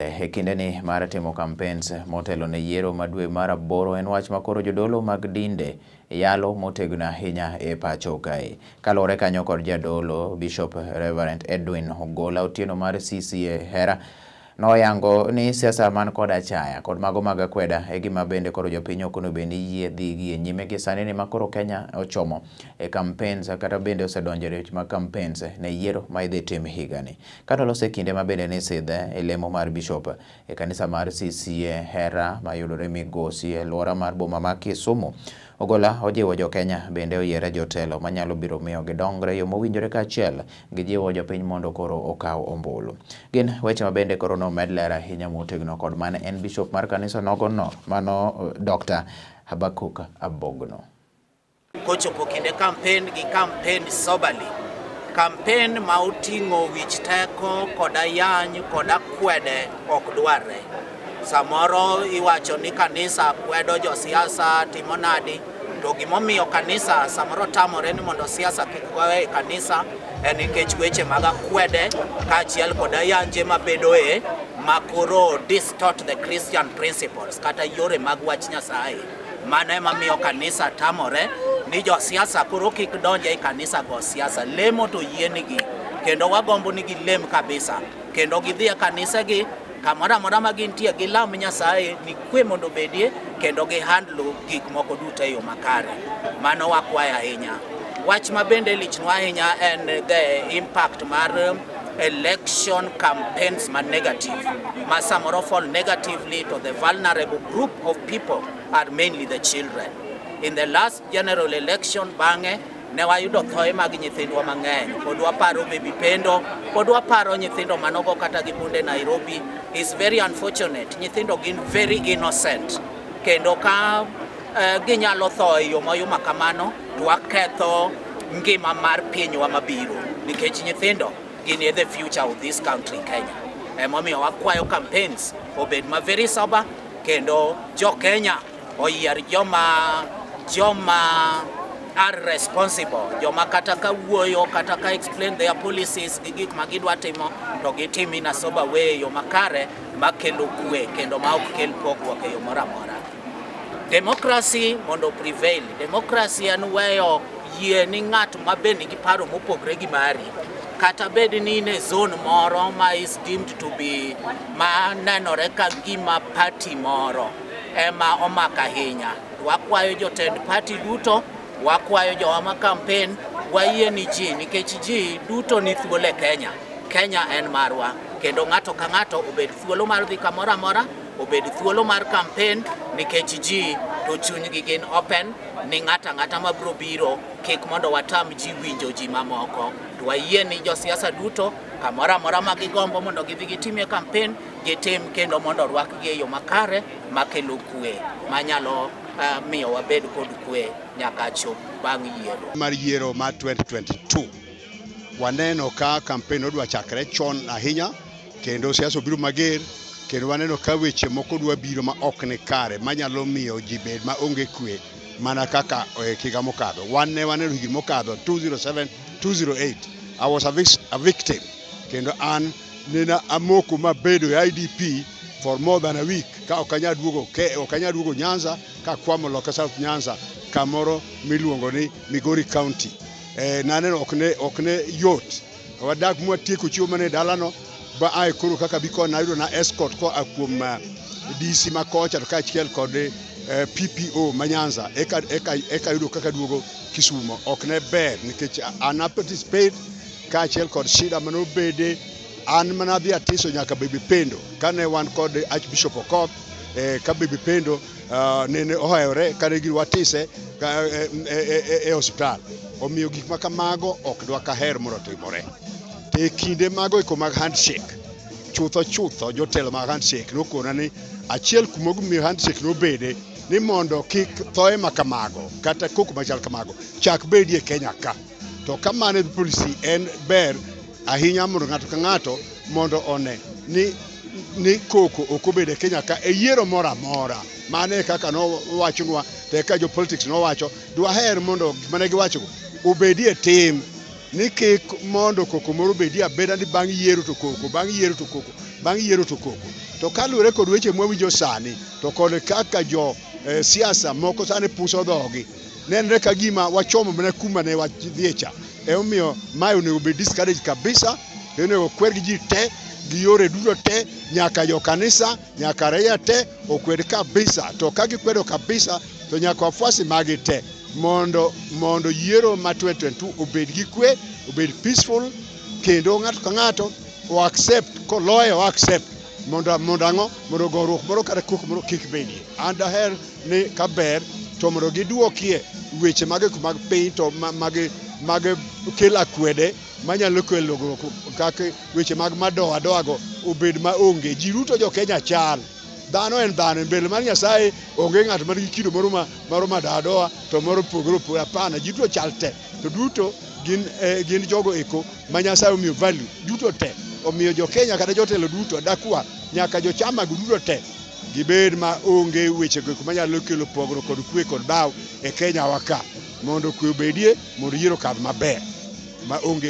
E kindeni mar timo campaigns motelo ne yiero ma dwe mar aboro en wach ma koro jodolo mag dinde yalo motegno ahinya e pacho kae. Kaluwore kanyo kod jadolo Bishop Reverend Edwin Ogola Otieno mar CCA Hera noyango ni siasa man kod achaya kod mago mag akweda e gima bende koro jopiny ok onego bed ni yie dhi gi e nyime gi sani ni ma koro Kenya ochomo e campaigns kata bende osedonjo e weche mag campaigns ne yiero ma idhi tim higani. Kata olose e kinde ma bende nisidhe e lemo mar bishop e kanisa mar CCA Hera mayudore Migosi e alwora mar boma ma Kisumu. Ogola ojiwo jo Kenya bende oyiere jotelo manyalo biro miyo gidongre e yo mowinjore kaachiel gi jiwo jopiny mondo koro okaw ombulu. Gin weche ma bende koro nomed ler ahinya motegno kod mane en bishop mar kanisa nogono mano Dr. Habakuk Abogno. Kochopo kinde campaign gi campaign soberly. Campaign ma oting'o wich teko kod ayany kod akwede ok dwarre. Samoro iwacho ni kanisa kwedo josiasa timo nadi, to gimomiyo kanisa samoro tamore ni mondo siasa kik goye e kanisa en nikech weche mag akwede kaachiel kod ayanje mabedoe ma koro distort the Christian principles kata yore mag wach Nyasaye. Mano ema miyo kanisa tamore ni josiasa koro kik donj ei kanisa go siasa. Lemo to yienigi kendo wagombo ni gilem kabisa kendo gidhi e kanisegi kamoro amora ma gintie gilam Nyasaye ni kwe mondo obedie kendo gi handle gik moko duto e yo makare. Mano wakwayo ahinya. Wach ma bende lichnwa ahinya en the impact mar election campaigns ma negative ma samoro fall negatively to the vulnerable group of people are mainly the children. In the last general election bang'e ne wayudo thoe mag nyithindwa mang'eny. Pod waparo Baby Pendo, pod waparo nyithindo manogo kata gi bunde Nairobi. Is very unfortunate. Nyithindo gin very innocent. Kendo ka ginyalo tho e yo mayuma kamano, to waketho ngima mar pinywa mabiro. Nikech nyithindo gin e the future of this country Kenya. Emomiyo wakwayo campaigns obed ma very sober kendo jo Kenya oyier joma are responsible, joma kata ka wuoyo kata ka explain their policies gi gik ma gidwa timo to gitim in a sober way, yo makare makelo kwe kendo ma ok kel pogruok e yo moro amora. Democracy mondo prevail. Democracy en weyo yie ni ng'at ma be nigi paro mopogre gi mari kata bed ni in e zone moro ma is deemed to be ma nenore ka gima party moro ema omako ahinya. Wakwayo jotend party duto, wakwayo jowa ma campaign, wayie ni ji nikech ji duto ni thuolo e Kenya. Kenya en marwa kendo ng'ato ka ng'ato obed thuolo mar dhi kamoro amora, obed thuolo mar campaign nikech ji to chunygi gin open ni ng'ato ang'ata mabiro biro kik mondo watam ji winjo ji mamoko. To wayie ni josiasa duto kamoro amora ma gigombo mondo gidhi gitimie campaign gitim kendo mondo orwakgi e yo makare makelo kwe manyalo miyo wabed kod kwe nyaka chop bang' yiero. Mar yiero mar 2022 waneno ka campaign odwa chakre chon ahinya kendo siasa obiro mager kendo waneno ka weche moko dwa biro ma ok ni kare manyalo miyo ji bed ma onge kwe mana kaka higa mokadho. Wan ne waneno higni mokadho 207 208 I was a victim kendo an nena amoko mabedo e IDP for more than a week ka ok anyal duogo ke ok anyal duogo Nyanza ka kwamo loka South Nyanza kamoro miluongo ni Migori County. Naneno ok ne yot. Wadak mwatieko chiemo mane dalano ba ae koro kaka bi koni nayudo na escort koa kuom DC ma kocha to kaachiel kod PPO ma Nyanza eka yudo kaka duogo Kisumo. Ok ne ber nikech an a participate kaachiel kod shida manobede an mana dhi atiso nyaka Baby Pendo kane wan kod Archbishop Okoth ka Baby Pendo nene ohewore kane gir watise e osiptal. Omiyo gik ma kamago ok dwa kaher mondo otimore. To e kinde mago eko mag handshake, chutho chutho jotelo mag handshake nokona ni achiel kuom gimomiyo handshake nobede ni mondo kik thoe ma kamago kata koko machal kamago chak bedie Kenya ka. To ka mano e policy en ber ahinya mondo ng'ato ka ng'ato mondo one ni koko ok obedo e Kenya ka e yiero moro amora. Mano e kaka nowachonwa to eka jo politics nowacho dwaher mondo gik mane giwachogo obedie tim ni kik mondo koko moro obedie abeda ni bang' yiero to koko, bang' yiero to koko. Bang' yiero to koko. To kaluwore kod weche mwawinjo sani, to kod kaka jo siasa moko sani puso dhogi, nenre ka gima wachomo mana kuma ne wadhie cha. Emomiyo mae onego bed discourage kabisa, kendo onego kwer gi ji te, gi yore duto te, nyaka jo kanisa, nyaka raia te okwed kabisa. To ka gikwedo kabisa, to nyaka wafuasi magi te mondo yiero ma 2022 obed gi kwe, obed peaceful, kendo ng'ato ka ng'ato o accept koloye o accept mondo ang'o mondo goruok moro kata koko moro kik bedie. An daher ni kaber to mondo giduokie weche mag mag piny to mag kelo akwede manyalo kelo goruok kaka weche mag madoa doa go obed maonge. Ji duto jo Kenya chal. Dhano en dhano, e mbele mar Nyasaye onge ng'at man gi kido moro moro madoadoa to moro opogore opogore. Hapana, ji duto chal te. To duto gin jogo eko ma Nyasaye omiyo value duto te. Omiyo jo Kenya kata jotelo duto dakwa nyaka jochama go duto te gibed ma onge weche go manyalo kelo pogruok kod kwe kod dhaw e Kenya wa ka mondo kwe obedie mondo yiero okadh maber ma onge.